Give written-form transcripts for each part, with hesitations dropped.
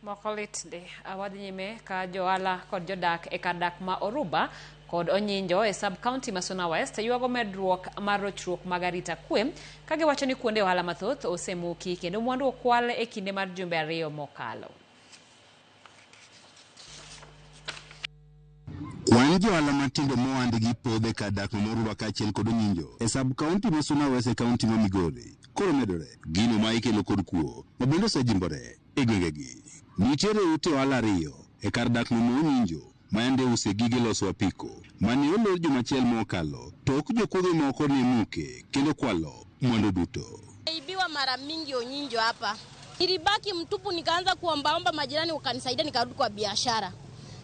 Moko lit ndi. Wadhi nyime ka johala kod jodak e kar dak ma Oruba kod Onyinjo e sub county ma Suna West ywago medruok mar rochruok mag arita kwe ka giwacho ni kuonde ohala mathoth osemuki kendo mwandu okwal e kinde mar jumbe ariyo mokalo. Kwan johala matindo mohandgi podho e kar dak ma Moruba kaachiel kod Onyinjo e sub county ma Suna West e county ma Migori koro medore. Gino ma ikelo kod kuo ma bende osejimbore e gwengegi. Nitiere ute ohala ariyo e kar dak no ma Onyinjo ma yande use gige loso apiko mane olor juma achiel mokalo tok jokuoge moko ne muke kendo kwalo mwandu duto. Ibiwa mara mingi Onyinjo hapa. Nilibaki mtupu, nikaanza kuombaomba majirani wakanisaidia, nikarudi kwa biashara.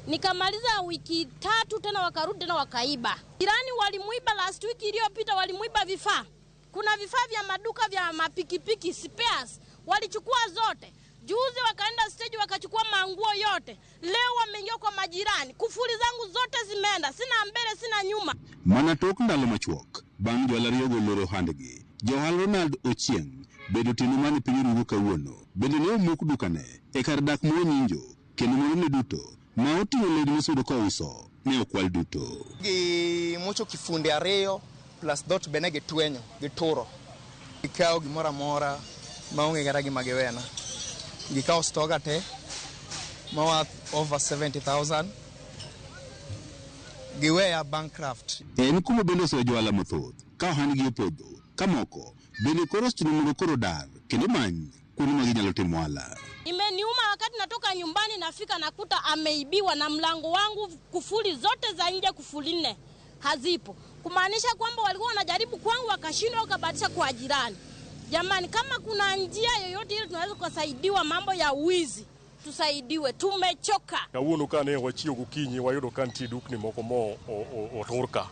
Nikamaliza wiki tatu tena wakarudi tena wakaiba. Jirani walimuiba last week iliyopita, walimuiba vifaa. Kuna vifaa vya maduka vya mapikipiki spares, walichukua zote. Juzi wakaenda stage wakachukua manguo yote. Leo wameingia kwa majirani. Kufuli zangu zote zimeenda, sina mbele sina nyuma. Mana tok ndalo machuok bang' johala ariyogo loro ohandgi, jaohala Ronald Ochieng' bedo otieno mane piny orugo kawuono bende ne omuk dukane e kar dak ma Onyinjo kendo mwandune duto ma oting'o lewni mosebedo kouso ne okwal duto. Gimocho kifunde ariyo plus dhoot be ne gitwenyo, gituro. Gikawo gimoro amora maonge kata gima giwena. Gikawo stoga te ma worth over 70,000. Giweya bankrupt. En kuma bende osewe johala mathoth ka ohandgi opodho ka moko bende koro osechuno mondo koro dar kendo many kuonde ma ginyalo timo ohala. Imeniuma wakati natoka nyumbani nafika nakuta ameibiwa na mlango wangu, kufuli zote za nje, kufuli nne hazipo. Kumaanisha kwamba walikuwa wanajaribu kwangu wakashindwa, wakabahatisha kwa jirani. Jamani, kama kuna njia yoyote ile tunaweza kusaidiwa mambo ya wizi, tusaidiwe, tumechoka. Kawuono kane wachiew gokinyi wayudo ka nitie dukni moko mo otur ka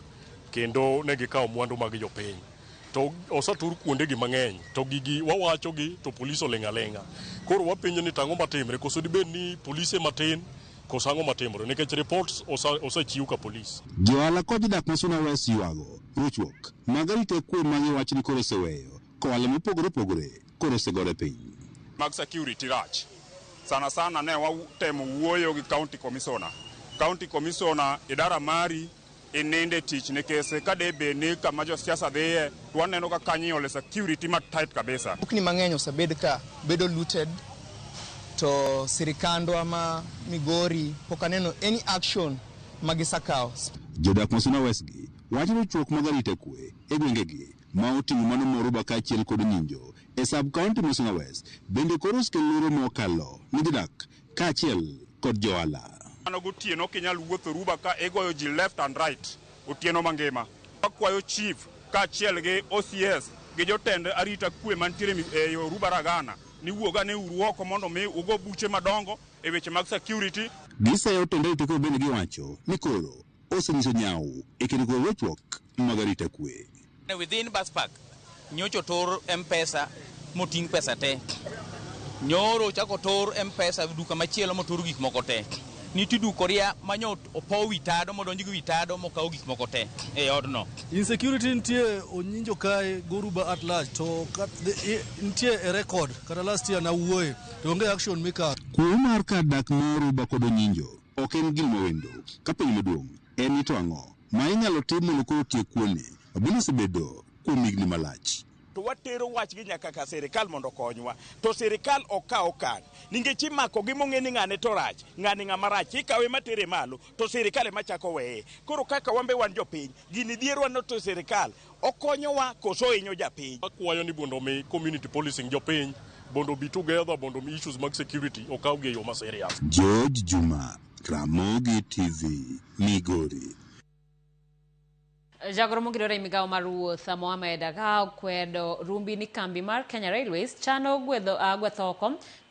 kendo ne gikawo mwandu mag jopiny. To osetur kuondegi mang'eny to gigi wawachogi to polis oling' aling'a. Koro wapenjo ni tang'o matimre koso dibed ni polise matin koso ang'o matimore nikech reports osechiw ka polis. Johala kod jodak ma Suna West ywago rochruok mag arita kwe ma giwacho ni koro oseweyo kohala mopogore opogore koro osegore piny. Mag security rach. Sana sana ne watemo wuoyo gi county commissioner. County commissioner idara mari ininde tich nikech ka de bed ni kama josiasa dhiye to waneno ka kanyo iole security ma tight kabisa. Dukni mang'eny osebed ka bedo looted to sirikandwa ma Migori pok aneno any action ma gisekawo. Jodak ma Suna West gi wacho ni rochruok mag arita kwe e gwengegi ma oting'o mano Moruba kaachiel kod Nyinjo e sub county ma Suna West bende koro osekelo luoro mokalo ne jodak kaachiel kod johala. Mano gotieno ok inyal wuotho Ruba ka igoyo ji left and right otieno mangima. Wakwayo chief kaachiel gi OCS gi jotend arita kwe mantiere e Oruba Ragana ni wuog ane uru oko mondo mi ugo buche madongo e weche mag security. Giseyo tend arita kwe bende giwacho ni koro osenyiso nyawo e kedo kod rochruok mag arita kwe. Within bus park, nyocha otur M-Pesa moting' pesa te. Nyoro ochako otur M-Pesa duka machielo motur gik moko te. Nitie duka oria manyo opow wi tado modonj gi wi tado mokaw gik moko te e odno. Insecurity nitie Onyinjo kae Goruba at large to nitie e record kata last year nawuoye to onge action mikawo. Kuo mar kar dak ma Oruba kod Onyinjo ok en gima wendo ka penjo maduong' en ni to ang'o ma inyalo tim mondo koro otiek kuoni ma bende osebedo kuom higni malach. To watero wachgi nyaka ka sirikal mondo okonywa. To sirikal ok kaw okang' nikech imakogi mong'e ni ng'ane to rach, ng'ani ng'ama rach, ikawe matere malo to sirikal ema chako weye. Koro kaka wan be wan jopiny, gini dhierwa no to sirikal okonyowa koso ohinyo japiny. Akwayo ni mondo mi community policing jopiny mondo obi together mondo mi issues mag security okawgi e yo ma serious. George Juma, Ramogi TV, Migori. Jagoro mongirore e migawo mar wuoth Mohamed Agao kwedo rumbi ni kambi mar Kenya Railways chano gwetho oko